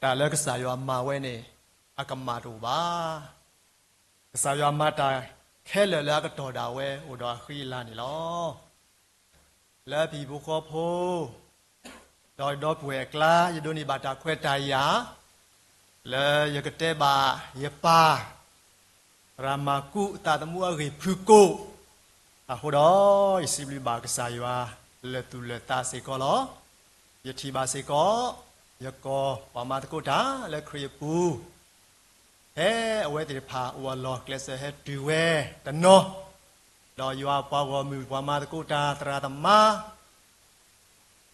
တၢ်လၢကစၢ်ယွၤမၤဝဲန့ၣ် အကမၣ်တအိၣ်ဘၣ်. ကစၢ်ယွၤမၤတၢ်ခဲလၢာ်လၢအကတီၢ်ဒၣ်ဝဲအိၣ်ဒီးအဃံအလၤန့ၣ်လီၤ. လၢပဟံၣ်ဖိဃီဖိ ဒီးဒီပုၢ်ဝဲၢ်အကျါ ယဒိးန့ၢ်ဘၣ်တၢ်ခွဲးတၢ်ယာ် လၢယကတဲဘၣ်ယပၢ် သရၣ်မၤကူးအသးသမူအဂ့ၢ်ဖုၣ်ကိာ် အဃိဒီး ယစံးဘျုးဘၣ်ကစၢ်ယွၤလၢာ်သူၣ်လၢာ်သးစ့ၢ်ကီးလီၤ. ယထံၣ်ဘၣ်စ့ၢ်ကီး ယကီၢ်ပှၤမၤသကိးတၢ်လၢခရံာ်အပူၤ ဖဲအဝဲသ့ၣ်တဖၣ်အိၣ်အလီၢ်ကျဲးစၢးဟဲတုၤဝဲတနီၤ, ဒီးယွၤပှၤဂီၢ်မုၢ်ပှၤမၤသကိးတၢ် သရၣ်သမါ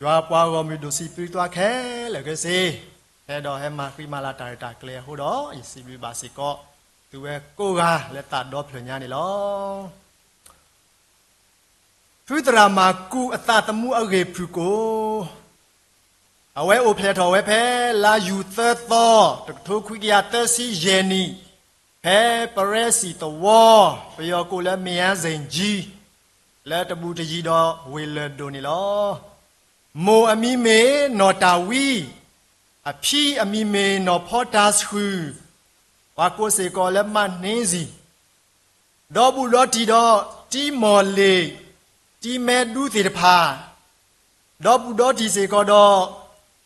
ယွၤပှၤဂီၢ်မုၢ်ဒိၣ်ဆံးပြံသွါခဲလၢာ်ခဲဆ့ ဟဲဒီးဟဲမၤဃံမၤလၤတၢ်ရဲၣ်တၢ်ကျဲၤအဃိဒီး ယစံးဘျုးဘၣ်စ့ၢ်ကီး သုဝဲကိးဂၤလၢသးဒီဖျၢၣ်ညါန့ၣ်လီၤ. ဖုသရၣ်မၤကူးအသးသမူအဂ့ၢ်ဖုၣ်ကိာ် အဝဲအိၣ်ဖျဲၣ်ထီၣ်ဝဲဖဲလါယူၤသၢသီ တကထိခွံကယၤသၢဆံယဲၢ်နံၣ် ဖဲပရၢစံၣ်သဝီ ပယီၤကိးလၢမ့ၢ်ယါစ့ၣ်ကၠံ လၢတဘူၣ်တယံၤဒီးဝ့ၢ်လၢၢ်ဒိၣ်န့ၣ်လီၤ. မိၢ်အမံၤမ့ၢ်နီၢ်တၢ်ဝံ, အဖံအမံၤမ့ၢ်နီၢ်ဖီတၢ်ဆှုၣ်, ပှၤကိးစ့ၢ်ကီးလၢမးန့စံၣ် ဒီဘူးဒီတံၢ်ဒီးတံမီၢ်လ့ၣ်, တံမဲဒူသ့ၣ်တဖၣ်, ဒီဘူးဒီတံၢ်စ့ၢ်ကီး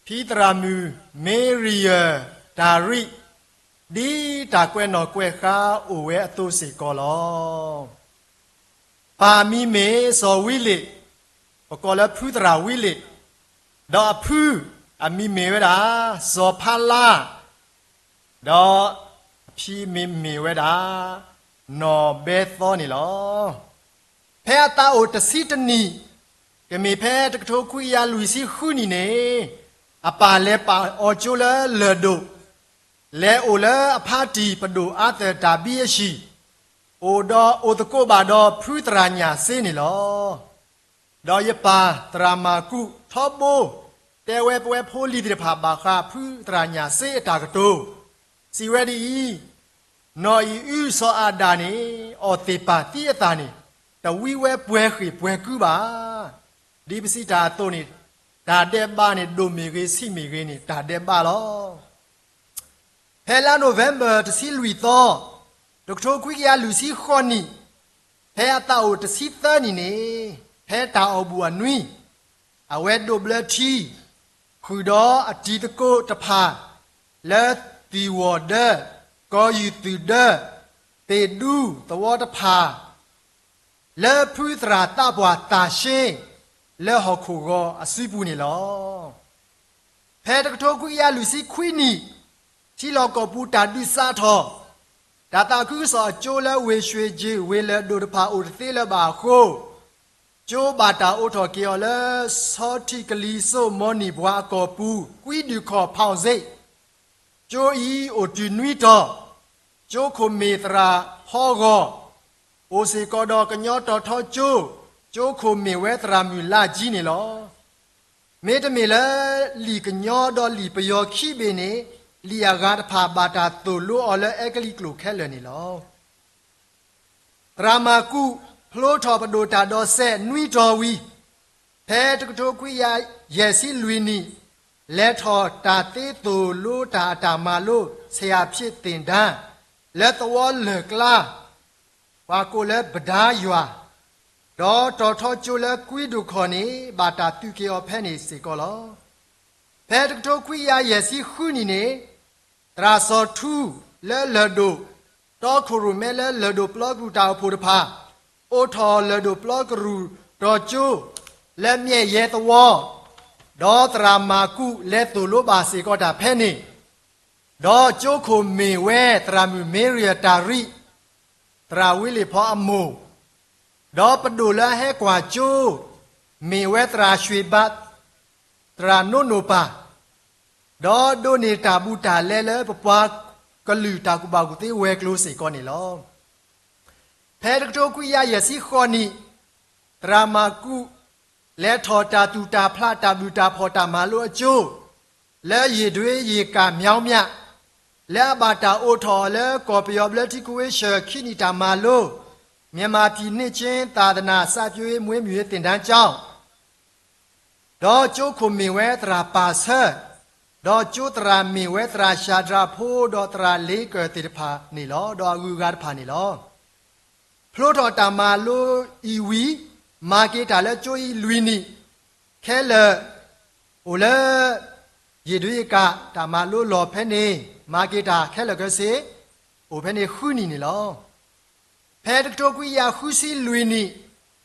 ဒီး ဖံသရၣ်မုၣ် မ့ရံယၢၢ်တၢ်ရံး, ဒ်တၢ်ကွဲးနီၣ်ကွဲးဃါအိၣ်ဝဲအသိးစ့ၢ်ကီးလီၤ. ပၢ်အမံၤမ့ၢ်စီၤဝံလ့ၣ်, ပကိးလၢဖုသရၣ်ဝံလ့ၣ်, ဒီးအဖုအမံၤမ့ၢ်ဝဲဒၣ် စီၤဖါလါ ဒီးအဖံမ့ၢ်မ့ၢ်ဝဲဒၣ် နီၢ်ဘဲသီန့ၣ်လီၤ. ဖဲအသးအိၣ်တဆံတနံၣ်, ကမ့ၢ်ဖဲတကထိခွံကယၤလွံၢ်ဆံဃုနံၣ်န့ၣ်, အပၢ်လဲၤပာ်အီၤကၠိလၢလၢၢ်ဒိၣ်, လဲၤအိၣ်လၢအဖါတံၢ်ပဒိၣ်အါသၢၣ်တၢ်ဘံအဟံၣ်, အိၣ်ဒီးအိၣ်သကိးဘၣ်ဒီးဖုသရၣ်ညၣ်စ့န့ၣ်လီၤ. ဒီးယပၢ်သရၣ်မၤကူးထီဘိ တဲဝဲပဝဲဖိလံၤသ့ၣ်တဖၣ်ဘၣ်ဃးဖုသရၣ်ညၣ်စ့အတၢ်ကတိၤ, စံးဝဲဒ်အံၤ, နီၢ်အံၤအုစီၤအၤဒၣ်န့ၣ် အီၣ်သ့ၣ်ပာ်သံအသၣ်န့ၣ် တဝံဝဲပှဲၤဃ့ၢ်ပှဲၤကုဘၣ်. ဒ်ပစံးတၢ်အသိးန့ၣ်, တၢ်ဒဲးဘးန့ၣ် ဒိၣ်မ့ၢ်ဂ့ၤဆံးမ့ၢ်ဂ့ၤန့ၣ် တၢ်ဒဲးဘးလီၤ. ဖဲလါနိၣ်ဝ့ဘၢၣ်တဆံလွံၢ်သီ, တကထိခွံကယၤလွံၢ်ဆံဃိးနံၣ်, ဖဲအသးအိၣ်တဆံသၢနံၣ်န့ၣ်, ဖဲတၢ်အီၣ်ဘူၣ်အနွံ, အဝဲဒိးဘျၢထံ, ဃုာ်ဒီးအတံၤသကိးတဖၣ်, လၢသံၣ်ဝီၣ်ဒၢ, ကီၤယူၢ်သုးဒၢ, သ့ၣ်ဒူသဝီတဖၣ် လၢဖုသရၣ်သးပှၢ်သးရှ့ လၢဟီၣ်ခိၣ်ဂီၤအစုပူၤန့ၣ်လီၤ. ဖဲတကထိခွံကယၤလွံၢ်ဆံခွံနံၣ်, ထံလီၢ်ကီၢ်ပူၤတၢ်ဒုးစးထီၣ်, တၢ်သးခုကစီၣ်အကၠိလၢဝ့ၢ်ရွှ့ၣ်ကၠ့ၣ် ဝ့ၢ်လၢၢ်ဒိၣ်တဖၣ်အိၣ်တသ့လၢၤဘၣ်အဃိ, ကၠိဘၣ်တၢ်အိးထီၣ်က့ၤအီၤလၢ ဆီထံးကလံၤစိးမီနံၣ်ပှၤအကီၢ်ပူၤ ကွံဒုၣ်ခီၣ်ဖီၣ်စ့ၣ် ကၠိအံၤအိၣ်တုၤနွံတီၤ, ကၠိခိၣ်မ့ၢ်သရၣ်ဟီဂီၤ, အိၣ်စ့ၢ်ကီးဒီးကညီတီၤထီကၠိ, ကၠိခိၣ်မ့ၢ်ဝဲသရၣ်မုၣ်လါကၠံန့ၣ်လီၤ. မ့တမ့ၢ်လၢလံာ်ကညီဒီးလံာ်ပယီၤခံဘ့ၣ်န့ၣ်, လံာ်အဂၤတဖၣ်ဘၣ်တၢ်သိၣ်လိအီၤလၢအဲကလံးကျိာ်ခဲလၢာ်န့ၣ်လီၤ. သရၣ်မၤကူးဖျိထီၣ်ပဒိၣ်တၢ်ဒီးစဲးနွံတီၤဝံၤ, ဖဲတကထိခွံကယၤယဲၢ်ဆံလွံၢ်နံၣ်, လဲၤထီၣ်တၢ်သ့သိၣ်လိတၢ်အတၢ်မၤလိ ဆရာဖြစ်သင်တန်း လၢသဝီလၢၢ်ကျါ ပှၤကိးလၢပဒါယွၤ, ဒီးတီၤထီကၠိလၢကွံဒိၣ်ခီၣ်န့ၣ် ဘၣ်တၢ်သုးက့ၤအီၤဖဲန့ၣ်စ့ၢ်ကီးလီၤ. ဖဲတကထိခွံကယၤယဲၢ်ဆံဃုနံၣ်န့ၣ်, သရၣ်စီၤထူလၢလၢၢ်ဒိၣ်, တီခိၣ်ရိၣ်မဲလၢလၢၢ်ဒိၣ်ပျီကရူၢ်တၢ်အိၣ်ဖှိၣ်တဖၣ်, အိးထီၣ်လၢၢ်ဒိၣ်ပျီကရူၢ်တီၤကၠိ, လၢမျဲၢ်ယဲသဝီ, ဒီးသရၣ်မၤကူးလဲၤသိၣ်လိဘၣ်စ့ၢ်ကီးတၢ်ဖဲန့ၣ်, ဒီးကၠိခိၣ်မ့ၢ်ဝဲသရၣ်မုၣ်မ့ရံယၢၢ်တၢ်ရံး, သရၣ်ဝံလ့ၣ်ဖီအမိၢ်, ဒီးပဒိၣ်လၢအဟဲကွၢ်ကၠိ, မ့ၢ်ဝဲသရၣ်ရွှ့ၣ်ဘး, သရၣ်နိနိၣ်ပၢ်, ဒီးဒိးန့ၢ်တၢ်ဘူးတၢ်လဲလၢပပှၤကလုာ်တၢ်ကူၣ်ဘၣ်ကူၣ်သ့ဝဲၤကျိၤစ့ၢ်ကီးန့ၣ်လီၤ. ဖဲတကထိခွံကယၤယဲၢ်ဆံဃိးနံၣ်, သရၣ်မၤကူး လဲၤထီၣ်တၢ်သူၣ်တၢ်ဖျးတၢ်ဘုၣ်တၢ်ဖှီၣ်တၢ်မၤလိအကၠိ, လၢယ့ၢ်ဒွ့ယ့ၢ်ကၣ်မၠီမၠး, လၢအဘၣ်တၢ်အိးထီၣ်အီၤလၢကီၢ်ပယီၤဘျၢထံကဝ့ၢ်ဆၢၣ်ခံနံၣ်တၢ်မၤလိ, မြန်မာပြည်နှစ်ခြင်းသာသနာစိုက်ပျိုးရေးမွေးမြူရေးသင်တန်းကျောင်း ဒီးကၠိခိၣ်မ့ၢ်ဝဲသရၣ်ပၢ်ဆၢ, ဒီးကၠိသရၣ်မ့ၢ်ဝဲသရၣ်ၡၤဒြးဖိဒီးသရၣ်လ့ကၢၢ်သ့ၣ်တဖၣ်န့ၣ်လီၤ. ဒီးအဂုၤအဂၤတဖၣ်န့ၣ်လီၤ. ဖျိထီၣ်တၢ်မၤလိအံၤဝံၤ, မၤက့ၤတၢ်လၢကၠိအံၤလွံၢ်နံၣ်, ခဲလၢာ်အိၣ်လၢယ့ၢ်ဒွံယကး တၢ်မၤလိလီၢ်ဖဲန့ၣ် မၤက့ၤတၢ်ခဲလၢာ်ခဲဆ့ အိၣ်ဖဲန့ၣ်ဃုနံၣ်န့ၣ်လီၤ. ဖဲတကထိခွံကယၤဃုဆံလွံၢ်နံၣ်,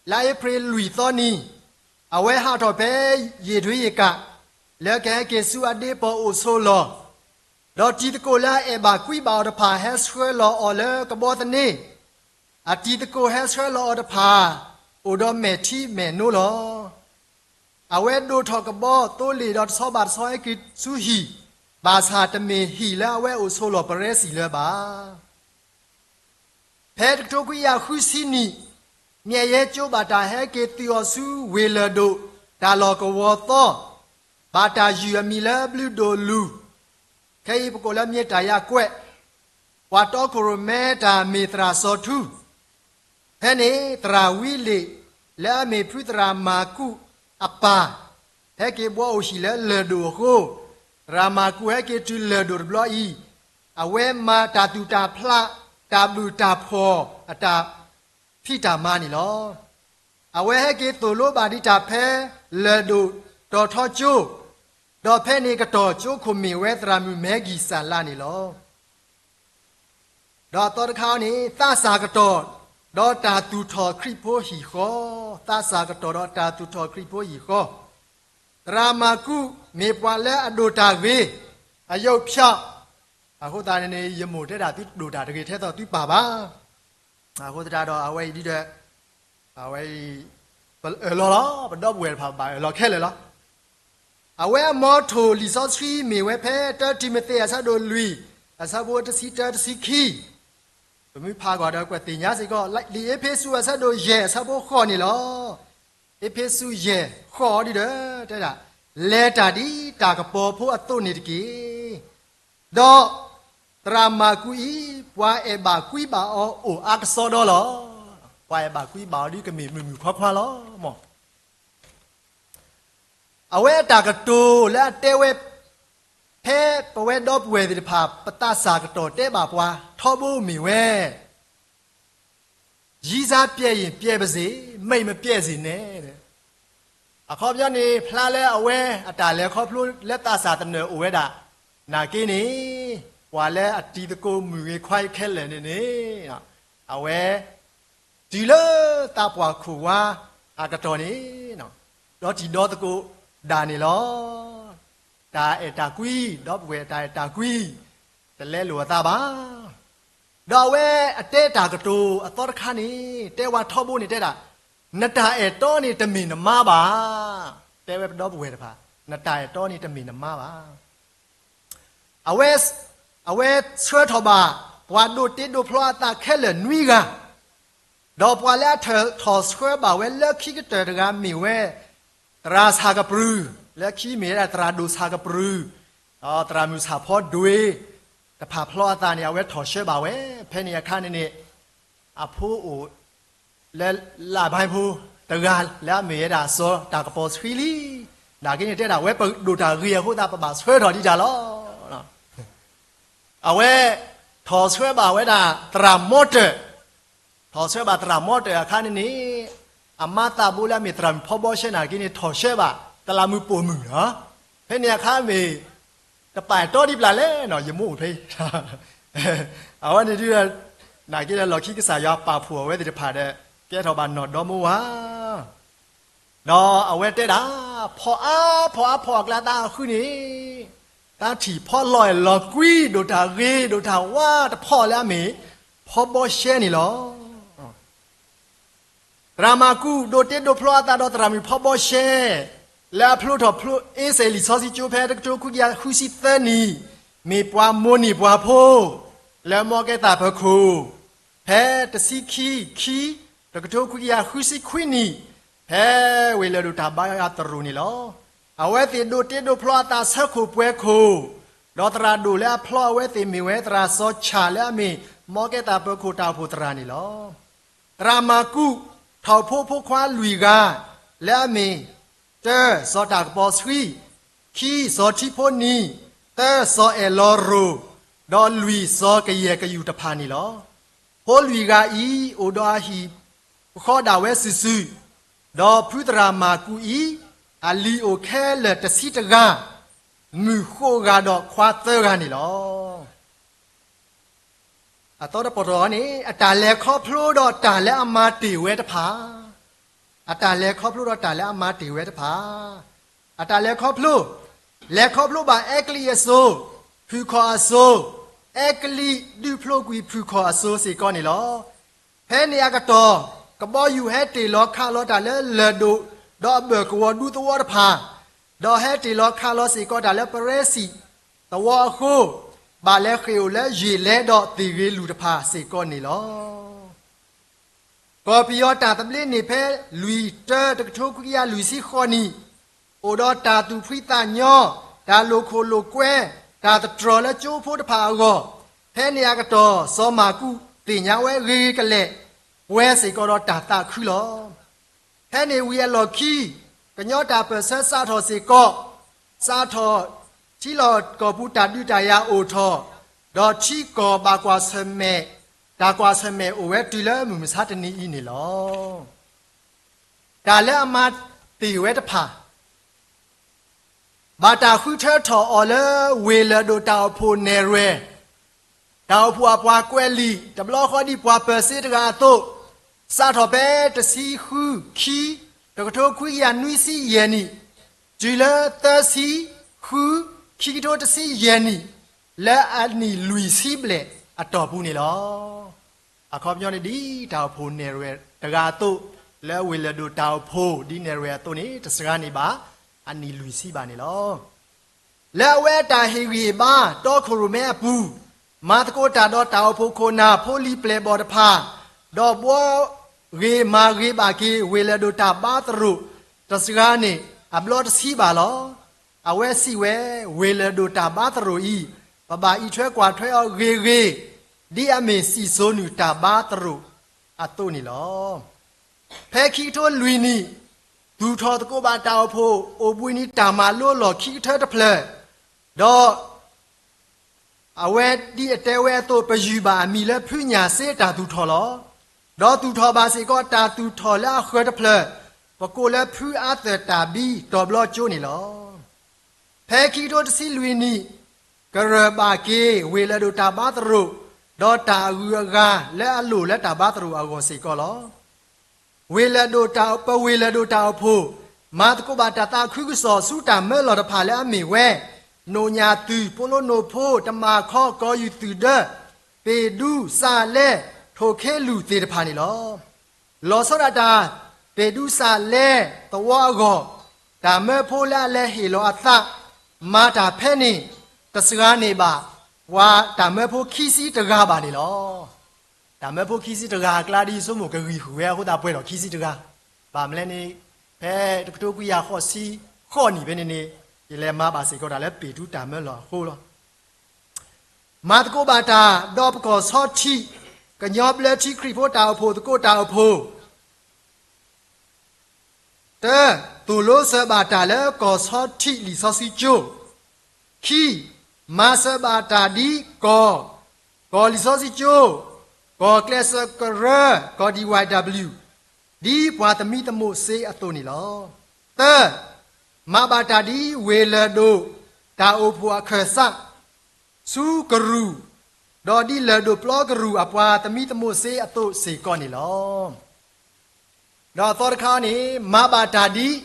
လါအ့ဖြ့ၣ်လွံၢ်သီနံၤ, အဝဲဟးထီၣ်ဖဲယ့ၢ်ဒွံယကး လၢကဟဲက့ၤဆူအဒ့ပီၢ်အိၣ်ဆိးလီၢ်, ဒီးတံၤသကိးလၢအအဲၣ်ဘၣ်ကွံဘၣ်အီၤတဖၣ် ဟဲဆှၢလီၤအီၤလၢကဘီသန့, အတံၤသကိးဟဲဆှၢလီၤအီၤတဖၣ် အိၣ်ဒီးမဲာ်ထံမဲာ်နိလီၤ. အဝဲဒိၣ်ထီၣ်ကဘီသိလ့ၣ်ဒီးတဆီဘၣ်တဆီဟဲက့ၤဆူဟံၣ်, ဘၣ်ဆၣ်တမ့ၢ်ဟံၣ်လၢအဝဲအိၣ်ဆိးလီၢ်ပရၢစံၣ်လၢၤဘၣ်. ဖဲတကထိခွံကယၤဃုဆံနံၣ်, မၠဲၣ်ယဲကၠိဘၣ်တၢ်ဟဲက့ၤသုးအီၤဆူဝ့ၢ်လၢၢ်ဒိၣ် တၢ်လီၢ်ကဝီၤသီ, ဘၣ်တၢ်ယုၢ်အမံၤလၢဘျုးဒိၣ်လူၢ်, ခဲအံၤပကိးလၢမ့ၢ်တၢ်ယၤကွဲး, ပှၤတီခိၣ်ရိၣ်မဲတၢ်မ့ၢ်သရၣ်စီၤထူ, ဖဲန့ၣ်သရၣ်ဝံလ့ၣ် လၢအမ့ၢ်ဖုသရၣ်မၤကူးအပၢ် ဟဲက့ၤဘှီအိၣ်ဟံၣ်လၢလၢၢ်ဒိၣ်အဃိ, သရၣ်မၤကူးဟဲက့ၤတုၤလၢၢ်ဒိၣ်တဘျီအံၤ, အဝဲမၤတၢ်သူၣ်တၢ်ဖျး, တၢ်ဘုၣ်တၢ်ဖှီၣ်အတၢ်ဖံးတၢ်မၤန့ၣ်လီၤ. အဝဲဟဲက့ၤသိၣ်လိဘၣ်ဒံးတၢ်ဖဲလၢၢ်ဒိၣ်တီၤထီကၠိ, ဒီးဖဲန့ၣ်ကတီၢ်ကၠိခိၣ်မ့ၢ်ဝဲသရၣ်မုၣ်မဲကံၢ်စၤလးန့ၣ်လီၤ. ဒီးအသီတခါအံၤန့ၣ် သးစၢ်ကတီၢ်, ဒီးတၢ်သူၣ်ထီၣ်ခရံာ်ဖိဟံၣ်ဃီ, သးစၢ်ကတီၢ်ဒီးတၢ်သူၣ်ထီၣ်ခရံာ်ဖိဟံၣ်ဃီ, သရၣ်မၤကူးမ့ၢ်ပှၤလၢအဒိၣ်တၢ်ဂ့ၤ, အယုၢ်ဖျီ, အဃိသတးန့ၣ်န့ၣ် ယမိၢ်တဲဒၣ် သုတဒိၣ်တၢ်တဂ့ၤထဲသိးသုပၢ်ဘၣ်. အဃိသတးဒီးအဝဲအံၤဒ်ဒီး အဝဲအံၤ ပအၢၣ်လီၤလီၤ, ပဒီပုၢ်ဝဲၢ်တဖၣ်ဘၣ်အၢၣ်လီၤခဲလၢာ်လီၤ. အဝဲအမီထိၣ်လံာ်စီဆှံမ့ၢ်ဝဲဖဲ တၢတံၤမသ့း အဆၢဒိၣ်လွံၢ် အဆၢဖိတဆံတၢ တဆံခံ, ပမ့ၢ်ဖးကွၢ်ဒီးကွဲးသ့ၣ်ညါစ့ၢ်ကီး, လံာ်အ့းဖ့းစူး အဆၢဒိၣ်ယဲၢ် အဆၢဖိဃိးန့ၣ်လီၤ. အ့းဖ့းစူးယဲၢ်ဃိးဒ်ဒီး တဲဒၣ်, လဲၤတၢ်ဒ်တၢ်ကပီၤဖိအသိးန့ၣ်တက့ၢ်. ဒီးသရၣ်မၤကူးအံၤ ပှၤအဲၣ်ဘၣ်ကွံဘၣ်အီၤအိၣ်အါကစီဒီလီၤ. ပှၤအဲၣ်ဘၣ်ကွံဘၣ်အီၤဒ်ကမ့ၢ်မုၢ်မုၢ်ခွါခွါလီၤ. အဝဲအတၢ်ကတိၤလၢအတဲဝဲ ဖဲပဝဲဒီပုၢ်ဝဲၢ်သ့ၣ်တဖၣ် ပသးစၢ်ကတီၢ်တဲဘၣ်ပှၤထီဘိမ့ၢ်ဝဲ ကြီးစားပျက်ရင် ပျက်ပါစေ, မက်မပျက်စေနဲ့ အခီပညီန့ၣ် ဖျါလၢအဝဲအတၢ်လဲၤခီဖျိလၢသးစၢ်သနၢၣ်အိၣ်ဝဲဒၣ် နာ်က့န့ၣ် ပှၤလၢအတံၤသကိးမုၣ်ဂ့ၤခွါဂ့ၤခဲလၢာ်န့ၣ်န့ၣ် အဝဲ တုၤလၢသးပှၢ်ခိၣ်ဝါအကတီၢ်န့ၣ် ဒီတံၤဒီသကိးဒၣ်န့ၣ်လီၤ. တၢ်အဲၣ်တၢ်ကွံ, ဒီပုၢ်ဝဲၢ်တၢ်အဲၣ်တၢ်ကွံ တလဲလိာ်အသးဘၣ်. ဒီးအဝဲအတဲတၢ်ကတိၤအသီတခါန့ၣ် တဲဝဲထီဘိန့ၣ်တဲဒၣ်, နတၢ်အဲၣ်တီန့ၣ်တမ့ၢ်နမါဘၣ်. တဲဝဲပဒီပုၢ်ဝဲၢ်တဖၣ်, နတၢ်အဲၣ်တီန့ၣ်တမ့ၢ်နမါဘၣ်. အဝဲ, အဝဲဆှၢထီၣ်ဘၣ် ပှၤဒိးတ့ဒိးဖျီအသးခဲလၢာ်နွံဂၤ, ဒီးပှၤလၢအထၢၣ်ထီၣ်ဆှၢဘၣ်ဝဲလၢခံကတၢၢ်တဂၤမ့ၢ်ဝဲ သရၣ်ဆၣ်ကပြုၢ်, လၢခံမ့ၢ်ဝဲဒၣ်သရၣ်ဒိၣ်ဆၣ်ကပြုၢ်, ဒီးသရၣ်မုၣ်ဆၣ်ဖီဒွ့ တဖၣ်ဖျီအသးန့ၣ် အဝဲထီၣ်ဆှၢဘၣ်ဝဲ, ဖဲန့ၣ်အခါန့ၣ်န့ၣ် အဖိအိၣ် လၢလၢၢ်ဘၢၣ်ဖိတဂၤ လၢအမ့ၢ်ဝဲဒၣ်စီၤတၢ်ကပီၤဆှံလံ. နာ်က့န့ၣ်တဲဒၣ် ဝဲပဒိၣ်တၢ်ဂ့ၤအဃိသတး ပဘၣ်ဆှၢထီၣ်ဒံးတၢ်လီၤ. အဝဲ ထီၣ်ဆှၢဘၣ်ဝဲဒၣ် သရၣ်မီတၢၢ်, ထီၣ်ဆှၢဘၣ်သရၣ်မီတၢၢ်အခါန့ၣ်န့ၣ် အမါသးဘိလၢအမ့ၢ်သရၣ်မုၣ်ဖီဘီရှဲနာ်က့န့ၣ် ထီၣ်ဆှၢဘၣ် သရၣ်မုၣ်ပိာ်မုၣ်လီၤ. ဖဲန့ၣ်အခါမ့ၢ် တပာ်အဲၣ်တီဒ်ပျၢ်လဲၣ်နီၤ ယမိၢ်အိၣ်ဖဲအံၤ အဝဲန့ၣ်ဒုး နာ်က့ဒီးလီၢ်ခံကစၢ်ယွၤပာ်ဖှိၣ်အဝဲသ့ၣ်တဖၣ်ဒီး ကဲထီၣ်ဘၣ်နီၢ်ဒီမါဝၤ ဒီးအဝဲတဲဒၣ် ဖီအါဖီအါဖီအကျါသးအဃုန့ၣ် တၢ်ထံၣ်ဖီလီၤအဲၣ်လီၤကွံ ဒိၣ်တၢ်ဂ့ၤ ဒိၣ်တၢ်ဝါတဖီလၢအမ့ၢ် ဖီဘီရှဲန့ၣ်လီၤ. သရၣ်မၤကူး ဒိးတ့ဒိးဖျီအသးဒီးသရၣ်မုၣ်ဖီဘီရှဲ လၢအဖျိထီၣ်ဖျိအ့စ့ၣ်လံာ်စီဆှံကၠိဖဲ တကထိခွံကယၤဃုဆံသၢနံၣ် မ့ၢ်ပှၤမိၣ်န့ၢ်ပှၤဖိ လၢမီကဲသးပၢၤခိၣ် ဖဲတဆံခံ ခံ တကထိခွံကယၤဃုဆံခွံနံၣ် ဖဲဝ့ၢ်လၢၢ်ဒိၣ်တၢ်ဘါယွၤသရိာ်န့ၣ်လီၤ. အဝဲသ့ၣ်ဒိးတ့ဒိးဖျီအသးဆၢခိၣ်ပှဲၤခိၣ် ဒီးသရၣ်ဒိၣ်လၢအဖျီအဝဲသ့ၣ်မ့ၢ်ဝဲသရၣ်စီၤဆၣ်လၢအမ့ၢ် မီကဲသးပၢၤခိၣ်တၢ်အိၣ်ဖှိၣ်သရၣ်န့ၣ်လီၤ. သရၣ်မၤကူး ထီၣ်ဖိဖိခွါလွံၢ်ဂၤ လၢအမ့ၢ် တၢ စီၤတၢ်ကပီၤဆှံ, ခံ စီၤထံဖိနံၤ, သၢ စီၤအဲၣ်လီၤရိၤ, ဒီးလွံၢ် စီၤကယဲၢ်ကယူၢ်တဖၣ်န့ၣ်လီၤ. ဖိလွံၢ်ဂၤအံၤ အိၣ်ဒီးအဟံၣ်ပဃီဒၣ်ဝဲစုာ်စုာ်, ဒီးဖုသရၣ်မၢ်ကူးအံၤ အလံၤအိၣ်ခဲလၢာ်တဆံတဂၤ, မုၣ်ဃိးဂၤဒီးခွါသၢဂၤန့ၣ်လီၤ. အသီတပတီၢ်န့ၣ် အတၢ်လဲၤခီဖျိဒီးတၢ်လၢအမၤတ့ၢ်ဝဲတဖၣ်, အတၢ်လဲၤခီဖျိဒီးတၢ်လၢအမၤတ့ၢ်ဝဲတဖၣ်, အတၢ်လဲၤခီဖျိ, လဲၤခီဖျိဘၣ်အဲကလံးအစိၤ, ဖုၣ်ခီၣ်အစိၤ, အဲကလံးဒုးဖျိကွံာ်ဖုၣ်ခီၣ်အစိၤစ့ၢ်ကီးန့ၣ်လီၤ. ဖဲန့ၣ်အကတီၢ် ကဘီယူၤဟဲတ့ၢ်လီၤခးလီၤတၢ်လၢလၢၢ်ဒိၣ်ဒီးအဘၢၣ်ကဝီၤဒူသဝီတဖၣ်, ဒီးဟဲတ့ၢ်လီၤခးလီၤစ့ၢ်ကီးတၢ်လၢပရၢစံၣ်သဝီအဃိ, ဘၣ်လဲၤဃ့ၢ်အိၣ်လၢယ့ၢ်လဲဒီးသ့ၣ်ဂ့ၤလူၢ်တဖၣ်စ့ၢ်ကီးန့ၣ်လီၤ. ကီၢ်ပယီၤတၢ်သဘျ့န့ၣ်ဖဲလွံၢ်တၢတကထိခွံကယၤလွံၢ်ဆံဃိးနံၣ်, အိၣ်ဒီးတၢ်သူၣ်ဖှံသးညီ, တၢ်လိာ်ခိၣ်လိာ်ကွဲ, တၢ်သတြီၤလၢကၠိဖိတဖၣ်အဂီၢ်, ဖဲန့ၣ်အကတီၢ် စီၤမၢ်ကူးသ့ၣ်ညါဝဲဂ့ၤဂ့ၤကလဲာ်, ပှဲၤစ့ၢ်ကီးဒီးတၢ်သးခုလီၤ. ဖဲန့ၣ်ဝံၤအလီၢ်ခံ, ကညီတၢ်ပၢၢ်ဆၢစးထီၣ်စ့ၢ်ကီး, စးထီၣ်ထံလီၢ်ကီၢ်ပူၤတၢ်ဒုးတၢ်ယၤအိၣ်ထီၣ်, ဒီးထံကီၢ်ဘၣ်ကွၢ်ဆၢၣ်မဲာ်, တၢ်ကွၢ်ဆၢၣ်မဲာ်အိၣ်ဝဲတုၤလၢမုၢ်မဆါတနံၤအံၤန့ၣ်လီၤ. တၢ်လၢအမၤတ့ၢ်ဝဲတဖၣ် ဘၣ်တၢ်ဃုထၢထီၣ်အီၤလၢဝ့ၢ်လၢၢ်ဒိၣ်တၢ်အိၣ်ဖှိၣ်နဲၣ်ရွဲၣ်, တၢ်အိၣ်ဖှိၣ်အပှၤကွဲးလံာ် တဘျီဃီဒ်ပှၤပၢၤစ့တဂၤအသိး, စးထီၣ်ဖဲတဆံဃု ခံ တကထိခွံကယၤနွံဆံယဲၢ်နံၣ်, တုၤလၢသၢဆံဃု ခံကထိတဆံယဲၢ်နံၣ်, လၢအနံၣ်လွံၢ်ဆံဘျဲၣ်အတီၢ်ပူၤန့ၣ်လီၤ. အခီပညီန့ၣ်ဒ်တၢ်အိၣ်ဖှိၣ်နဲၣ်ရွဲၣ်တဂၤအသိး, လၢဝ့ၢ်လၢၢ်ဒိၣ်တၢ်အိၣ်ဖှိၣ်ဒ်နဲၣ်ရွဲၣ်အသိးန့ၣ် တစှၤန့ၢ်ဘၣ် အနံၣ်လွံၢ်ဆံဘၣ်န့ၣ်လီၤ. လၢအဝဲတၢ်ဟ့ၣ်ဂံၢ်ဟ့ၣ်ဘါ တီခိၣ်ရိၣ်မဲအပူၤ, မၤသကိးတၢ်ဒီးတၢ်အိၣ်ဖှိၣ်ခိၣ်နၢ် ဖိလံၤပျဲၢ်ဘီၣ်တဖၣ်, ဒီးဘှီဂ့ၤမၤဂ့ၤဘၣ်က့ၤ ဝ့ၢ်လၢၢ်ဒိၣ်တၢ်ဘါသရိာ် တစှၤန့ၢ်အဘျီတဆံဘၣ်လီၤ. အဝဲစံးဝဲ, ဝ့ၢ်လၢၢ်ဒိၣ်တၢ်ဘါသရိာ်အံၤ, ပဘၣ်အံးထွဲကွၢ်ထွဲအီၤဂ့ၤဂ့ၤ, ဒ်အမ့ၢ်စံၣ်စိၤနုာ်တၢ်ဘါသရိာ်အသိးန့ၣ်လီၤ. ဖဲခံကထိလွံၢ်နံၣ်, သူၣ်ထီၣ်သကိးဘၣ်တၢ်အိၣ်ဖှိၣ် အိၣ်ဘှံးနံၤတၢ်မၤလိလီၢ်ခံကထၢတဖျၢၣ်, ဒီး အဝဲဒ်အတဲဝဲအသိး ပယုၢ်ဘၣ်အမံၤလၢဖုညၣ်စ့တၢ်သူၣ်ထီၣ်လီၤ. ဒီးသူၣ်ထီၣ်ဘၣ်စ့ၢ်ကီးတၢ်သူၣ်ထီၣ်လၢအဃၢၤတဖျၢၣ်, ပကိးလၢဖုအါသၢၣ်တၢ်ဘံတီၤဘျီကၠိန့ၣ်လီၤ. ဖဲခံကထိတဆံလွံၢ်နံၣ်, ကရၢၢ်ဘၣ်က့ၤဝ့ၢ်လၢၢ်ဒိၣ်တၢ်ဘါသရိာ်, ဒီးတၢ်အဂုၤအဂၤလၢအလိၣ်လၢတၢ်ဘါသရိာ်အဂီၢ်စ့ၢ်ကီးလီၤ. ဝ့ၢ်လၢၢ်ဒိၣ်တၢ်, ပဝ့ၢ်လၢၢ်ဒိၣ်တၢ်အိၣ်ဖှိၣ် မၤသကိးဘၣ်တၢ်သးခုကစီၣ်ဆူတၢ်မၢလီၢ်တဖၣ်လၢအမ့ၢ်ဝဲ, နိၣ်ညၣ်သုၣ်, ပိလိနိၣ်ဖိ, တမၣ်ခီ, ကီၢ်ယူၢ်သုၣ်ဒၢ, ပ့ၣ်ဒူ, စးလဲ, ထိၣ်ခ့လူၢ်သ့ၣ်တဖၣ်န့ၣ်လီၤ. လီၤဆီဒၣ်တၢ် ပ့ၣ်ဒူစးလဲသဝီအဂီၢ်, တၢ်မၢဖိလၢအလဲၤဟ့ၣ်လီၤအသး မၤတၢ်ဖဲန့ၣ် တစှၤန့ၢ်ဘၣ် ပှၤတၢ်မၢဖိခံဆံတဂၤဘၣ်န့ၣ်လီၤ. တၢ်မၢဖိခံဆံတဂၤအကျါဒ်ယဆိကမိၣ် ကဂံၢ်ဃုာ်ဝဲအဃိသတးပှဲၤဒီးခံဆံတဂၤ, ဘၣ်မနုၤလဲၣ်န့ၣ်, ဖဲတကထိခွံကယၤဃိးဆံဃိးနံၣ်ဖဲန့ၣ်န့ၣ်, ယလဲၤမၤဘၣ်စ့ၢ်ကီးတၢ်လၢပ့ၣ်ဒူတၢ်မၢလီၢ်အဃိလီၤ. မၤသကိးဘၣ်တၢ်ဒီးပကီၢ်ဆီထံး ကညီဘျၢထံခရံာ်ဖိတၢ်အိၣ်ဖှိၣ်သကိးတၢ်အိၣ်ဖှိၣ် တၢ, သိၣ်လိစၢၤဘၣ်တၢ်လၢကီၢ်ဆီထံးလံာ်စီဆှံကၠိ, ခံ, မၤစၢၤဘၣ်တၢ်ဒ်ကီၢ်, ကီၢ်လံာ်စီဆှံကၠိ, ကီၢ်ကျဲးစၢးကရၢ, ကီၢ် D Y W, ဒ်ပှၤသမံသမိးစ့အသိးန့ၣ်လီၤ. သၢ, မၤဘၣ်တၢ်ဒ်ဝ့ၢ်လၢၢ်ဒိၣ် တၢ်အိၣ်ဖှိၣ်အခၢၣ်စး ဆူကရူၢ်, ဒီးဒ်လၢၢ်ဒိၣ်ပျီကရူၢ်အပှၤသမံသမိးစ့အသိးစ့ၢ်ကီးန့ၣ်လီၤ. ဒီးအသီတခါန့ၣ် မၤဘၣ်တၢ်ဒ်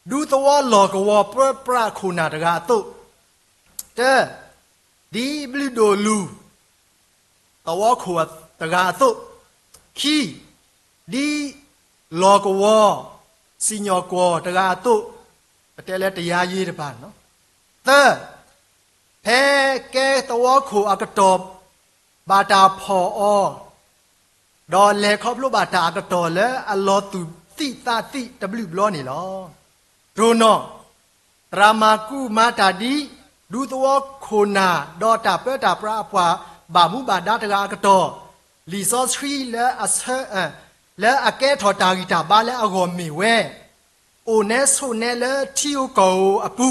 ဒူသဝီလီၢ်ကဝီၤပၢပြးခိၣ်နၢ်တဂၤအသိး, တၢ, ဒ်ဘျုးဒိၣ်လူၢ် သဝီခိၣ်တဂၤအသိး, ခံ, ဒ်လီၢ်ကဝီၤ စံၣ်ညီၣ်ကွီၢ်တဂၤအသိး, ပတဲလၢတယါယ့တပၤ, သၢ, ဖဲကဲသဝီခိၣ်အကတီၢ် ဘၣ်တၢ်ဖီၣ်အီၤ, ဒီးလဲၤခီဖျိဘၣ်တၢ်အကတီၢ်လၢအလီၤသူၣ်သံၣ်သးသံၣ်တဘျုးဘျီန့ၣ်လီၤ. တြိၤနီၣ်, သရၣ်မၤကူးမၤတၢ်ဒ် ဒူသဝီခိၣ်နၢ် ဒီးတၢ်ပၢတၢ်ပြးအပှၤဘၣ်မူဘၣ်ဒါတဂၤအကတီၢ်, လံာ်စီဆှံလၢအဆၢ, လၢအကဲထီၣ်တၢ်ဂံၢ်တၢ်ဘါလၢအဂီၢ်မ့ၢ်ဝဲ, အိၣ်နဲဆိးနဲလၢထံဧိၤကီၢ်ဧိၤအပူ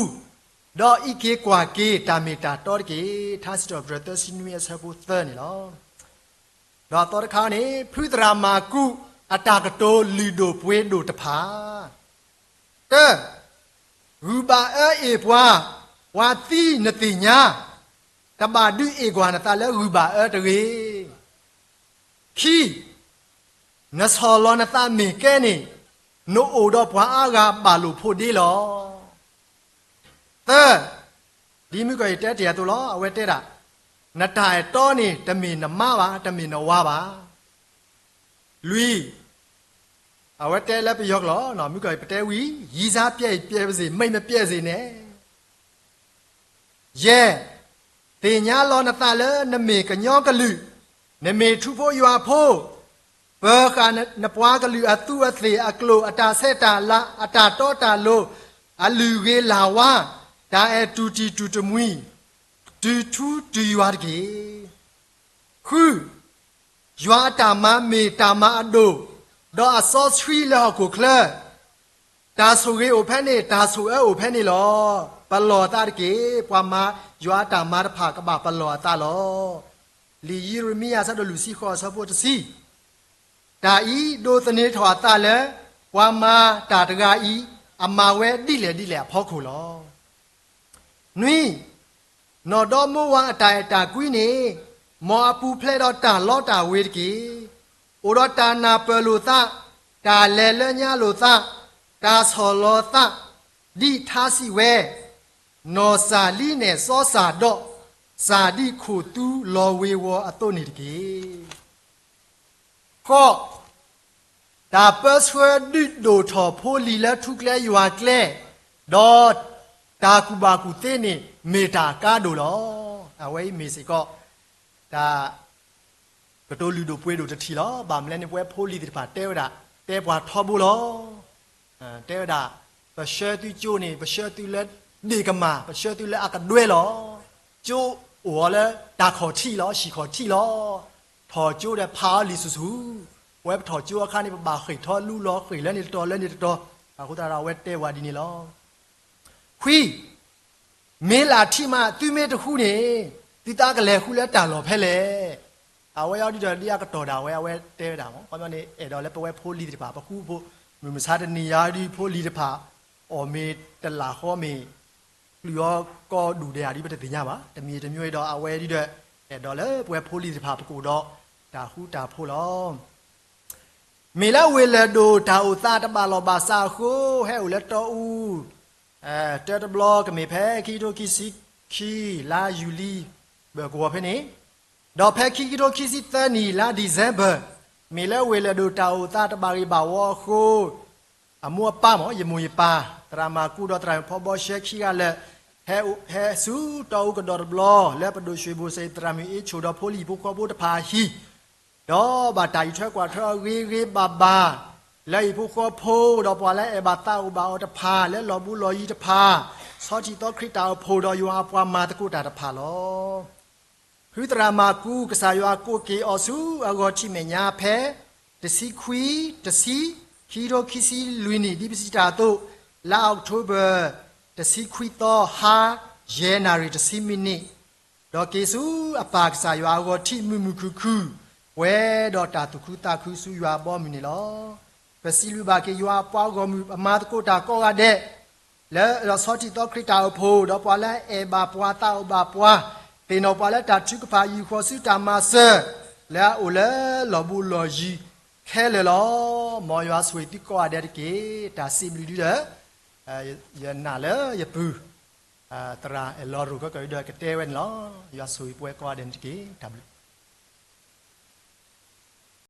ၤ, ဒီးအံးက့ၤကွၢ်က့ၤတၢ်မ့ၢ်တၢ်တီတက့ၢ်. ထါစံးထီၣ်ပတြၢၤသၢဆံနွံအဆၢဖိသၢန့ၣ်လီၤ. ဒီးအသီတခါန့ၣ် ဖုသရၣ်မၢ်ကူးအတၢ်ကတိၤလုၢ်ဒိၣ်ပှ့ၤဒိၣ်တဖၣ်, တၢ, ဂုၢ်ဘၣ်အၢအ့ၣ်ပှၤ, ပှၤသံနသ့ၣ်ညါ, တဘၣ်ဒုးအ့ၣ်ကွၢ်နသးလၢဂုၢ်ဘၣ်အၢတဂ့ၤ. ခံ, နဆီၣ်လီၤနသးမ့ၢ်ကဲန့ၣ်, နအိၣ်ဒီးပှၤအါဂၤဘၣ်လိာ်ဖိးဒ့လီၤ. သၢ, ဒ်မုၢ်ကီၢ်အံၤတဲတ့ၢ်အသိးလီၤ. အဝဲတဲဒၣ်, နတၢ်အဲၣ်တီန့ၣ် တမ့ၢ်နမါဘၣ်, တမ့ၢ်နဝၤဘၣ်. လွံၢ်, အဝဲတဲလၢပယီၤကျိာ်, မုၢ်ကီၢ်အံၤပတဲဝံၤ, ရီစါပျဲအံၤပျဲပစေ့, မ့ၢ်မပျဲစေ့နဲၣ်. ယဲၢ်, သ့ၣ်ညါလီၤနသးလၢနမ့ၢ်ကညီကလုာ်, နမ့ၢ်ထူဖိယွၤဖိ, ပၢၤဃာ်နပှၤကလုာ်အသူးအသ့ၣ်အကျိာ်, အတၢ်ဆဲးတၢ်လၤ, အတၢ်တီတၢ်လိၤ, အလုၢ်ဂ့ၤလၢ်ဝါ, တၢ်အဲၣ်တူၢ်တံၢ်တူၢ်တမှံၤ, တုၤထူတုၤယွၤတက့ၢ်. ဃု, ယွၤအတၢ်မၤမ့ၢ်တၢ်မၤအဒိၣ်, ဒီးအစီဆှံလၢဟီၣ်ခိၣ်ချၢ, တၢ်ဆိၣ်ဂ့ၤအိၣ်ဖဲန့ၣ်, တၢ်ဆိၣ်အၢအိၣ်ဖဲန့ၣ်လီၤ. ပလီၢ်အသးတက့ၢ်. ပှၤမၤယွၤအတၢ်မၤတဖၣ်ကဘၣ်ပလီၢ်အသးလီၤ. လံာ်ယံးရမံယၤအဆၢဒိၣ်လွံၢ်ဆံဃိးအဆၢဖိတဆံ, တၢ်အံၤဒိးသန့ၤထီၣ်အသးလၢ ပှၤမၤတၢ်တဂၤအံၤ အမၤဝဲဒ်လဲၣ်ဒ်လဲၣ်အဖီခိၣ်လီၤ. နွံ, နီၢ်ဒီမိဝါအတၢ်အဲၣ်တၢ်ကွံန့ၣ်, မ်အပူၤဖျဲးဒီးတၢ်လီတၢ်ဝ့ၤတက့ၢ်. အိၣ်ဒီးတၢ်နၢ်ပၢၢ်လိာ်သး, တၢ်လဲၤလၢညါလိာ်သး, တၢ်ဆီၣ်လီၤသး, ဒ်ထါစံးဝဲ, နီၢ်စၢ်လံနဲၣ်စီစၢ်ဒီး, စၢ်ဒ်ခိၣ်သူလီၤဝ့ၤဝီၤအသိးန့ၣ်တက့ၢ်. ဃိး, တၢ်ပၢဆှၢဒုးဒိၣ်ထီၣ်ဖိလံၤလၢထူကျဲယွၤကျဲ, ဒီးတၢ်ကူၣ်ဘၣ်ကူၣ်သ့န့ၣ် မ့ၢ်တၢ်အကါဒိၣ်လီၤ. အဝဲအံၤမ့ၢ်စ့ၢ်ကီး တၢ်ကတိၤလုၢ်ဒိၣ်ပှ့ၤဒိၣ်တထံၣ်လီၤ. ဘၣ်မနုၤလဲၣ်န့ၣ် ပဝဲဖိလံၤသ့ၣ်တဖၣ်တဲဝဲဒၣ်, တဲပှၤထီဘိလီၤ. တဲဝဲဒၣ်, ပဆှၢသုကၠိန့ၣ် ပဆှၢသုလၢဒ့ၣ်ကမၢ်, ပဆှၢသုလၢအကဒွဲလီၤ. ကၠိအိၣ်အီၤလၢတၢ်ခီၣ်ထံးလီၤ, ဟံၣ်ခီၣ်ထံးလီၤ. ထီၣ်ကၠိဒီးဖးအီၤလံာ်ဆူၣ်ဆူၣ်, ပဝဲပထီၣ်ကၠိအခါန့ၣ် ပဘၣ်ဃ့ၢ်ထီၣ်လူလီၤ, ဃ့ၢ်လၢန့ၣ်တတီၤလၢန့ၣ်တတီၤ, အဃိသတးဒီးအဝဲတဲဝဲဒ်န့ၣ်လီၤ. ခွံ, မ့ၢ်လၢထံၣ်မး သုမ့ၢ်တဃူန့ၣ်, သုသးကလဲၤဃူလၢတၢ်လီၢ်ဖဲလဲၣ်. အဝဲအံၤဒ်ဒီးဒ်အကတီၢ်ဒၣ်ဝဲ အဝဲတဲဝဲဒၣ်မး, ခီပညီန့ၣ် အဲၣ်ဒိးလၢပဝဲဖိလံၤသ့ၣ်တဖၣ် ပဃူဖိ, မုၢ်မဆါတနံၤယၤဒ်ဖိလံၤတဖၣ် အီၣ်မ့ၤတလၢ်ဃီမ့ၤ, ကျုၢ်အီၤကီဒူၣ်ဒဲးဧါဒ်ပတသ့ၣ်ညါဘၣ်. တမံၤတမံၤအံၤဒီး အဝဲဒ်ဒီး အဲၣ်ဒိးလၢပဝဲဖိလံၤသ့ၣ်တဖၣ် ပကအိၣ်ဒီးတၢ်ဃူတၢ်ဖိးလီၤ. မ့ၢ်လၢဝ့ၢ်လၢၢ်ဒိၣ်တၢ်အိၣ်သးတဘၣ်လီၢ်ဘၣ်စးအဃိ ဟဲအိၣ်လၢတီအူ, တၢတဘျီကမ့ၢ်ဖဲခံကထိခံဆံခံ လါယူၤလံ ဘၢၣ်ကဝီၤဖဲန့ၣ်, ဒီးဖဲခံကထိခံဆံသၢနံၣ် လါ December မ့ၢ်လၢဝ့ၢ်လၢၢ်ဒိၣ်တၢ်အိၣ်သးတဘၣ်ဂ့ၤဘၣ်ဝီအဃိ အမိၢ်အပၢ်မ့ၢ် ယမိၢ်ယပၢ် သရၣ်မၤကူဒီးသရၣ်မုၣ်ဖီဘီရှဲခံဂၤလၢာ် ဟဲဆူတီအူကဒီးတဘျီ လၢပဒိၣ်ရွှ့ၣ်ဘိၣ်စဲး သရၣ်မုၣ်အ့ၣ်ဆိၣ်ဒီးဖိလံၤဟံၣ်ဖိဃီဖိတဖၣ်အဟံၣ်, ဒီးဘၣ်တၢ်အံးထွဲကွၢ်ထွဲအီၤဂ့ၤဂ့ၤဘၣ်ဘၣ် လၢဟံၣ်ဖိဃီဖိ ဒီးပှၤလၢအအဲၣ်ဘၣ်သးအိၣ်ဘၣ်အီၤတဖၣ် လၢလီၢ်ဘူးလီၢ်ယံၤတဖၣ်, ဆီထံၣ်သီခရံာ်တၢ်အိၣ်ဖှိၣ်ဒီးယွၤအပှၤမၤသကိးတၢ်တဖၣ်လီၤ. ဖုသရၣ်မၤကူ ကစၢ်ယွၤကိးက့ၤအီၤဆူအဂီၤထံးမဲာ်ညါဖဲ တဆံခွံ, တဆံ, ခံကထိခံဆံလွံၢ်နံၣ် ဒ်ပစံးတၢ်အသိး, လါ October တဆံခွံသီ ဟါ ယဲၢ်နၣ်ရံၣ်တဆံမံးနံး, ဒီးက့ၤဆူအပၢ်ကစၢ်ယွၤအဂီၤထံးမုာ်မုာ်ခုၣ်ခုၣ်, ပှဲၤဒီးတၢ်သူၣ်ခုသးခုဆူယွၤအဘီအမုၢ်န့ၣ်လီၤ. ပစံးဘျုးဘၣ်က့ၤယွၤအပှၤဂီၢ်မုၢ်အမၤသကိးတၢ်ကိးဂၤဒဲး လၢလီၤဆီထံၣ်သီခရံာ်တၢ်အိၣ်ဖှိၣ် ဒီးပှၤလၢအအဲၣ်ဘၣ်ပှၤသးအိၣ်ဘၣ်ပှၤ, သ့ၣ်နီၣ်ပှၤလၢတၢ်ထုကဖၣ် ယူာ်ဃီၤဆူတၢ်မၤစၢၤ လၢအအိၣ်လၢလီၢ်ဘူးလီၢ်ယံၤခဲလၢာ်လီၤ. မ်ယွၤဆိၣ်ဂ့ၤသုကိးဂၤဒဲးတက့ၢ်. တၢ်စံးဘျုးဒုဒီး ယနာ်လၢယပုၢ် သရၣ်အဲၣ်လီၤရိၣ်ခဲကၢၢ်ဒီးကတဲဝဲန့ၣ်လီၤ. ယွၤဆိၣ်ဂ့ၤပှၤကိးဂၤဒဲးန့ၣ်တက့ၢ်. တၢ်ဘျုး